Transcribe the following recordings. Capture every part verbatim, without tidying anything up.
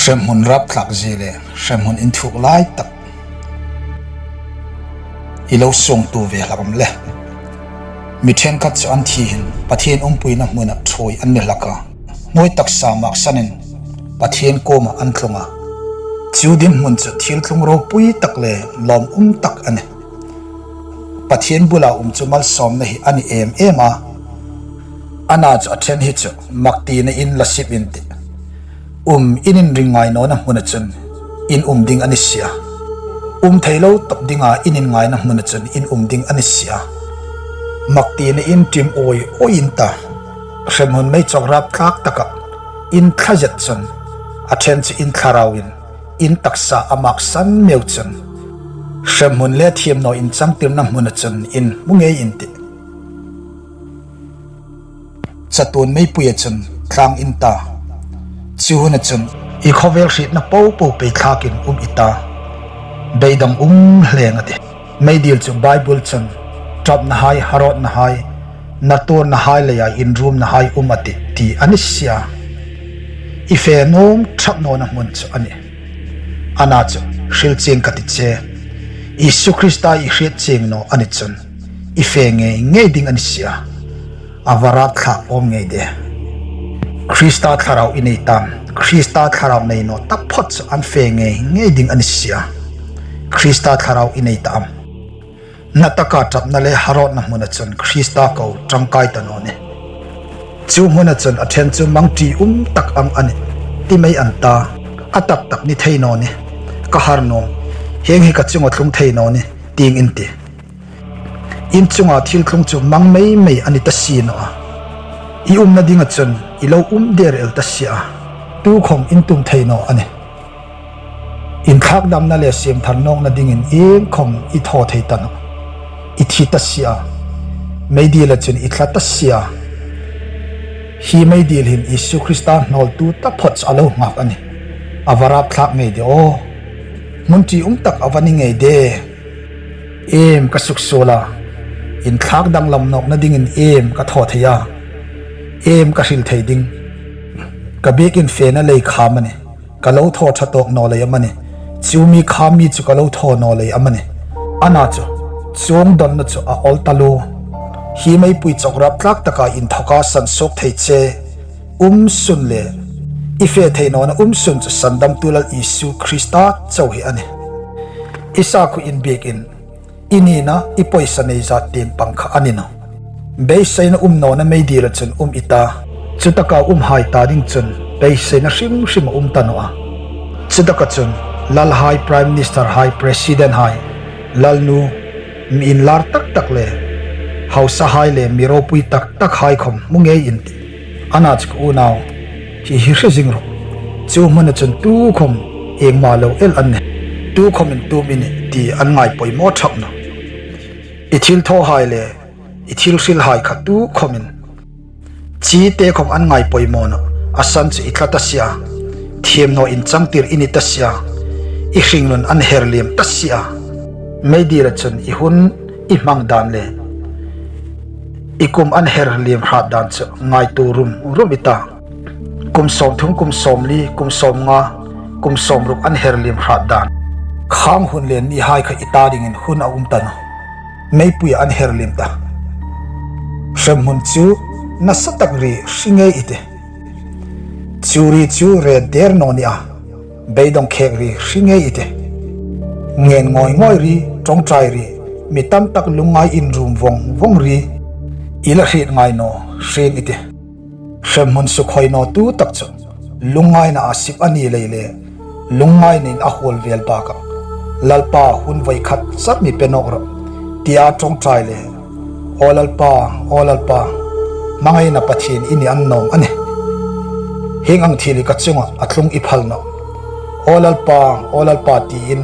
Hremhmun rapthlak zie le hremhmun inthuk lai tak i lo suongtu ve hlak am le? Mi ṭhenkhat chu an thi hin Pathien umpuina hmuna ṭhuoi an ni hlak a, hnuoi taksa maksanin Pathien kuoma an tlung a. Chu dinhmun chu thil tlung ropui tak le lawm um tak a nih. Pathien bula um chu malsawmna hi a ni em em a. Ana chu a ṭhen hi chu mak tina in la sip in tih. Um in inring ngai nawna hmuna chun in um ding a ni si a. Um thei lo tawp dinga in inring ngaina hmuna chun in um ding a ni si a. Mak tina in ṭim awi awi in ta. Hremhmun mei chawk rapthlak taka in thla zet chun a ṭhen chu in thlarauin in taksa a maksan meu chun hremhmun le thiemhnaw inchangtirna hmuna chun in hmu ngei in tih. Chatuon meipuia chun tlang in ta. Chu huna chun i khawvel hrietna popo peithlakin um i ta. Beidong um hleng a tih. Meidil chu Bible chun ṭapnahai, harawtnahai, naturnahai leia inrumnahai um a tih ti a ni si a. I fe nuom ṭhak nawna hmun chu a nih. Ana chu hril chieng ka ti che. Isu Krista i hriet chieng naw a ni chun i fe ngei ngei ding a ni si a. A va rapthlak awm ngei de. Krista thlarau i nei tam? Krista thlarau nei naw taphawt chu an fe ngei ngei ding a ni si a. Krista thlarau i nei ta am? Na taka ṭapna le harawtna hmuna chun Krista ko ṭangkai ta naw nih. Chu hmuna chun a ṭhen chu mangṭi um tak ang a nih ti mei an ta. A tak tak ni thei naw nih. Ka har nuom. Hieng hi ka chunga tlung thei naw nih tiin in ti. In chunga thil tlung chu mang mei mei a ni ta si naw a. I umna dinga chun i lo um der el ta si a. Tukhawm in tum thei naw a nih. Inthlak damna le siemthar nawkna dingin iengkhawm i thaw thei ta naw. I thi ta si a. Meidila chun i thla ta si a. Hi meidil hin Isu Krista hnawltu taphawt chu a lo nghak a nih. A va rapthlak ngei de aw. Hmun ṭi um tak a va ni ngei de. Iem ka suksuol a, inthlak danglam nawkna dingin iem ka thaw thei a, iem ka hril thei ding? Ka biekin fena lei kham a nih. Ka lo thaw ṭha tawk naw lei am a nih? Chu mi kham mi chu ka lo thaw naw lei am a nih? Ana chu chuong dawnna chu a awl taluo. Hi meipui chawk rapthlak taka inthawka sansuok thei che um sun le i fe thei nawna um sun chu Sandamtu Lal Isu Krista chau hi a nih. I sakhuo in biekin i nina i pawisa nei zat tieng pang kha a ni naw. Beiseina um nawna meidila chun um i ta. Chutaka umhai ta ding chun beiseina hrim hrim a um ta naw a. Chutaka chun lalhai, Prime Minister hai, President hai, lalnu, mi inlar tak tak le hausahai le mi ropui tak tak hai khawm hmu ngei in tih. Ana chu ka unau, hi hi hre zing rawh. Chu hmuna chun tukhawm iengma lo el an nih. Tukhawmin tum i nih ti an ngai poimaw ṭhak naw. I thil thawhai le i thil hrilhai kha tukhawmin chi te khawm an ngai poimaw naw. A san chu i thla ta si a. Thiemhnaw inchangtir i ni ta si a. I hringnun an her liem ta si a. Meidila chun i hun i hmang dan le i kum an her liem hrat dan chu ngaituo rum rum i ta. Kum sawmthum, kum sawmli, kum sawmnga, kum sawmruk an her liem hrat dan. Khang hun le nihai kha i ta dingin hun a um ta naw. Meipuia an her liem ta. Hremhmun chu nasa tak ri hre ngei i tih. Chu ri chu ret der naw ni a. Beidong khek ri hre ngei i tih. Ngen ngawi ngawi ri, ṭawngṭai ri, mi tam tak lungngai inrum vawng vawng ri, i la hriet ngai naw hrim i tih. Hremhmun sukhawi nawtu tak chu lungngaina a sip a ni lei le, lungngainain a huol vel bakah, Lalpa, hun voi khat char mi pe nawk rawh, tia ṭawngṭai le, Aw Lalpa, aw Lalpa, hmangaina Pathien i ni annawm a nih. Hieng ang thil hi ka chunga a tlung i phal nawh. Aw Lalpa, aw Lalpa, tiin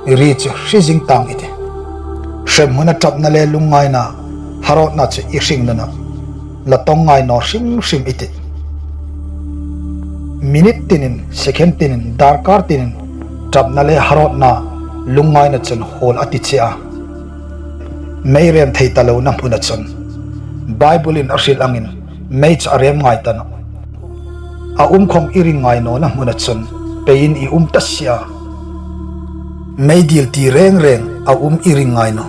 ri chu hre zing tang i tih. Hremhmuna ṭapna le lungngaina, harawtna chu i hringnuna la tawng ngai naw hrim hrim i tih. Minute tinin, second tinin, darkar tinin, ṭapna le harawtna, lungngaina chun huol a ti che a. Mei rem thei ta lona hmuna chun, Bible-in a hril angin mei chu a rem ngai ta nawh. A um khawm i ring ngai nawna hmuna chun, peiin i um ta si a. Meidil ti reng reng a um i ring ngai naw.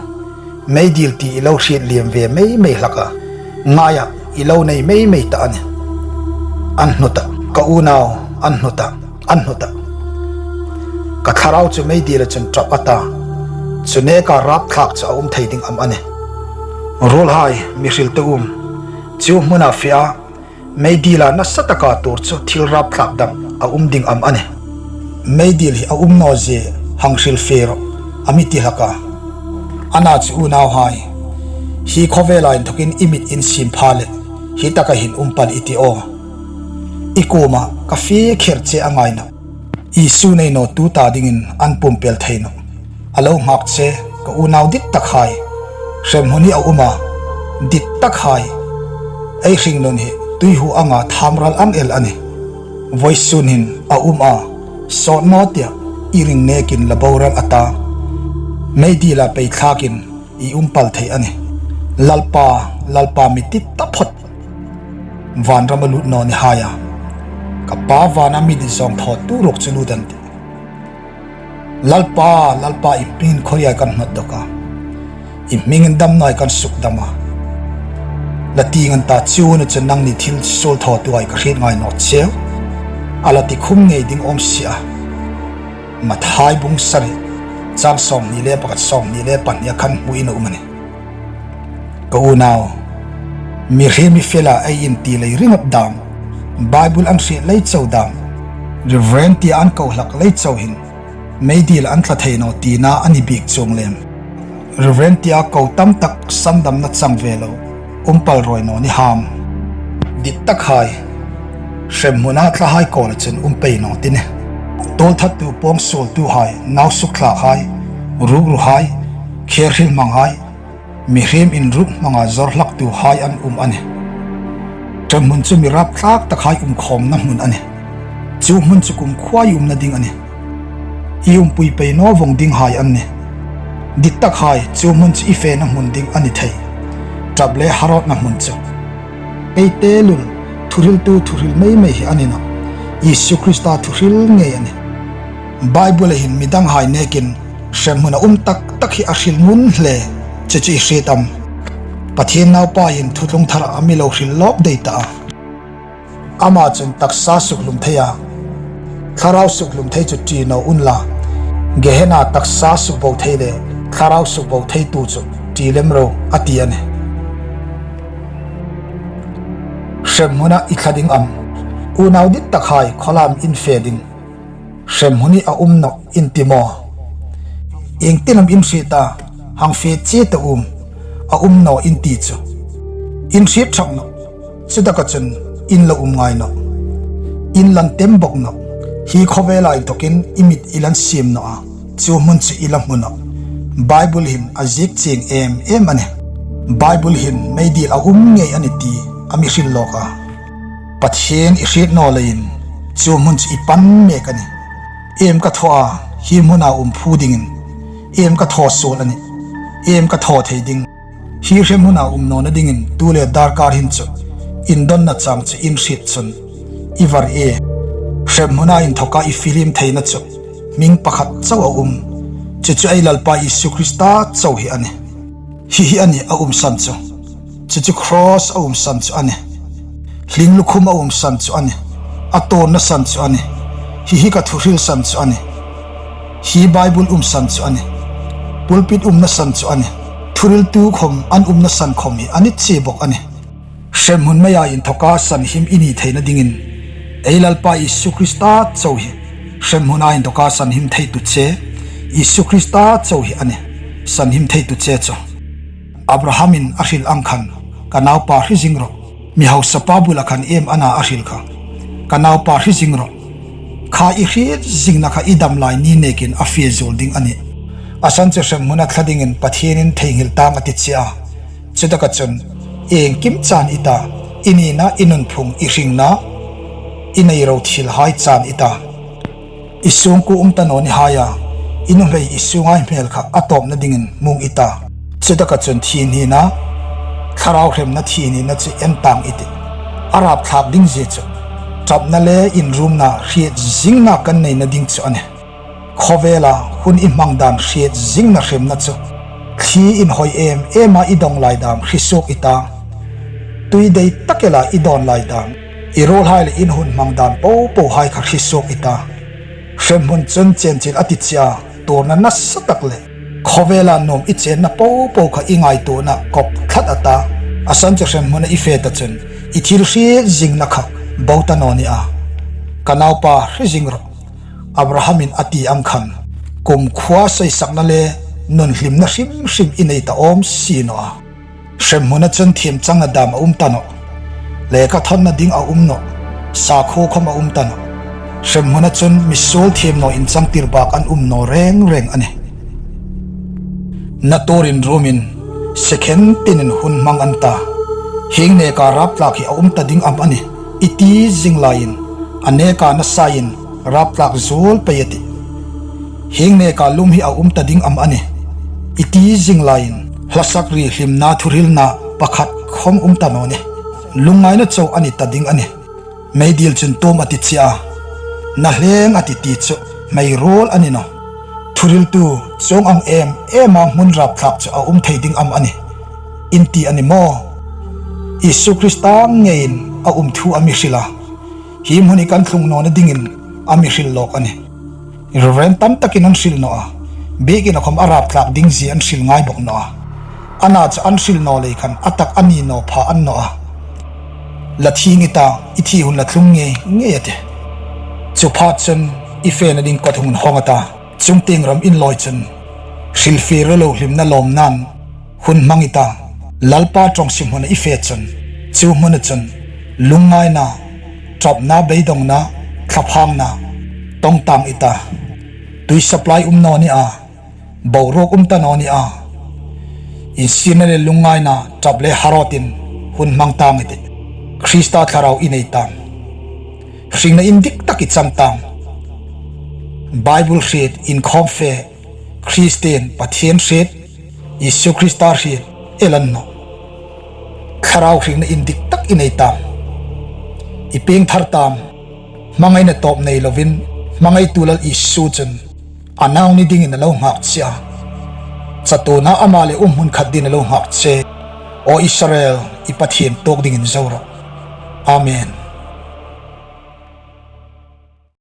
Meidil ti i lo hriet liem ve mei mei hlak a. Ngaia, i lo nei mei mei ta a nih. An hnawt a, ka unau, an hnawt a, an hnawt a. Ka thlarau chu meidila chun ṭap a ta. Chu neka rapthlak chu a um thei ding am a nih? Ruolhai, mi hriltu um, chu hmuna fe a, meidila nasa taka tuor chu thil rapthlak dang a um ding am a nih? Meidil hi a um naw zie hang hril fe rawh, a mi ti hlak a. Ana chu unauhai, hi khawvela inthokin i mit in siem pha leh, hi taka hin um pal i ti aw. I kuoma ka fe kher che a ngai nawh. Isu nei naw tu ta dingin an pumpel thei nawh. A lo nghak che, ka unau dit takhai. Hremhmun hi a um a, dit takhai. Ei hringnun hi tuihu anga thamral ang el a nih. Vawisun hin a um a, sawt naw tia i ring nekin la boral a ta. Meidila peithlakin i um pal thei a nih. Lalpa, Lalpa mi ti taphawt. Vanrama lut naw ni hai a. Ka Pa vana mi dit zawng thawtu ruok chu lut an tih. Lalpa, Lalpa, i hmingin khawriai kan hnawt dawk a. I hmingin damnai kan suk dam a. La ti ngan ta chu nu chu nangni thil suol thawtuhai ka hriet ngai naw cheu. A la ti khum ngei ding awm si a. Mathai bung sari, chang sawmhni le pakhat, sawmhni le pahni a khan hmu in a um a nih. Ka unau, mihriem mi fela ei inti lei ringawt dam, Bible an hriet lei chau dam, Reverend tia an ko hlak lei chau hin, meidil an tla thei naw tina a ni bik chuong lem. Reverend tia ko tam tak sandamna chang ve lo, um pal rawi naw ni ham. Dit takhai, hremhmuna thlahai kawla chun um pei naw ti nih. Tawlthattu pawng suoltuhai, nau sukthlakhai, rukruhai, kher hril hmanghai, mihriem inruk hmanga zawr hlaktuhai an um a nih. Hremhmun chu mi rapthlak takhai um khawmna hmun a nih. Chu hmun chu kumkhuo i umna ding a nih. I umpui pei naw vawng dinghai an nih. Dit takhai chu hmun chu i fena hmun ding a ni thei. Ṭap le harâwtna hmun chu. Ei te lul, thuhriltu thuhril mei mei hi a ni nawh. Isu Krista thuhril ngei a nih. Bible-a hin mi danghai nekin hremhmuna um tak tak hi a hril ngun hle, chu chu i hriet am? Pathien Naupa hin Thuthlung Thara a mi lo hril lawk dai ta a. Ama chun taksa sukhlum thei a, thlarau sukhlum thei chu ṭi naw unla, Gehena taksa sukbo thei le thlarau sukbo theitu chu ṭi lem ro, a ti a nih. Hremhmuna i thla ding am? Unau dit takhai, khawlam in fe ding. Hremhmun hi a um nawh in ti maw? Iengtin am in hriet a, hang fe che ta um, a um naw in ti chu. In hriet ṭhak nawh, chutaka chun in lo um ngai nawh. In lan tem bawk nawh. Hi khawvela inthokin i mit i lan siem nawh a, chu hmun chu i la hmu nawh. Bible hin a ziek chieng em em a nih. Bible hin meidil a um ngei a nih ti a mi hril lawk a. Pathien i hriet naw leiin chu hmun chu i pan mek a nih. Iem ka thaw a, hi hmuna um phu dingin, iem ka thaw suol a nih, iem ka thaw thei ding. Hi hremhmuna um nawna dingin tu le darkar hin chu indonna chang chu in hriet chun i var e. Hremhmuna inthoka i filim theina chu hming pakhat chau a um. Chu chu ei Lalpa Isu Krista chau hi a nih. Hi hi a nih a um san chu. Chu chu cross a um san chu a nih. Hling lukhum a um san chu a nih. A tawnna san chu a nih. Hi hi ka thuhril san chu a nih. Hi Bible um san chu a nih. Pulpit umna san chu a nih. Thuhriltu khawm an umna san khawm hi a ni che bawk a nih. Hremhmun meia inthoka sanhim i ni theina dingin ei Lalpa Isu Krista chau hi hremhmuna inthoka sanhim theitu che, Isu Krista chau hi a nih, sanhim theitu che chu. Abrahamin a hril ang khan, ka naupa hre zing rawh. Mi hausapa bula khan iem a na a hril kha, ka naupa hre zing rawh. Kha i hriet zingna kha i dam lai ni nekin a fe zuol ding a nih. A san chu hremhmuna thla dingin Pathienin theinghil tang a ti che a. Chutaka chun, iengkim chan i ta, i nina, i nunphung, i hringna, i nei ro thilhai chan i ta. I sungkuo um ta naw ni hai a, i nuhmei i sunghai hmel kha a tawpna dingin hmung i ta. Chutaka chun thi hnina, thlarau hremna thi hnina chu en tang i tih. A rapthlak ding zie chu, ṭapna le inrumna hriet zingna kan neina ding chu a nih. Khawvela hun i hmang dan hriet zingna hremna chu thli inhawi em ema i dawng lai dam hre suok i ta. Tui dei tak ela i dawn lai dam, i ruolhai le in hun hmang dan popohai kha hre suok i ta. Hremhmun chun chenchil a ti chie a, tuorna nasa tak le khawvela nuom i chenna popo kha i ngaituona kawp tlat a ta. A san chu hremhmuna i fe ta chun i thil hriet zingna kha bo ta naw ni a. Ka naupa, hre zing rawh. Abrahamin a ti ang khan, kumkhua sawisakna le nun hlimna hrim hrim i nei ta awm si naw a. Hremhmuna chun thiem changna dam a um ta nawh. Lekha thawnna ding a um nawh. Sakhuo khawm a um ta nawh. Hremhmuna chun misuol thiem naw inchangtir bak an um naw reng reng a nih. Na tuor inrumin second tinin hun hmang an ta. Hieng neka rapthlak hi a um ta ding am a nih? I ti zing laiin, a neka nasain rapthlak zuol pei a tih. Hieng neka lum hi a um ta ding am a nih? I ti zing laiin, hlasak ri hlimna thuhrilna pakhat khawm um ta naw nih. Lungngaina chau a ni ta ding a nih. Meidil chun tum a ti chie a, na hleng a ti ti chu hmei ruol a ni nawh. Thuhriltu chuong ang em ema hmun rapthlak chu a um thei ding am a nih? In ti a ni maw? Isu Krista ngeiin a um thu a mi hril a. Hi hmun hi kan tlung nawna dingin a mi hril lawk a nih. Reverend tam takin an hril naw a, biekin a khawm a rapthlak ding zie an hril ngai bawk naw a. Ana chu an hril naw lei khan a tak a ni naw pha a ni naw a. La thieng i ta, i thi hun la tlung ngei ngei a tih. Chu pha chun i fena ding kawt hung inhawng a ta. Chungtieng ram inlawi chun hrilfie ro lo hlimna lawmnain hun hmang i ta. Lalpa ṭawngsim hmuna i fe chun, chu hmuna chun lungngaina, ṭapna, beidongna, thlaphangna tawng tang i ta. Tui supply um naw ni a, boruok um ta naw ni a. Insirna le lungngaina, ṭap le harhawtin hun hmang tang i tih. Krista thlarau i nei tang. Hringna indik tak i chang tang. Bible hriet, inkhawm fe, Kristien, Pathien hriet, Isu Krista hriet, el an naw. Thlarau hringna indik tak i nei tang. I piengthar tang. Hmangaina tawp nei lovin, hmangaitu Lal Isu chun a nau ni dingin a lo nghakchia. Chatuona ama le um hmun khat dingin a lo nghakche. Aw Israel, i Pathien tuok dingin zo rawh. Amen.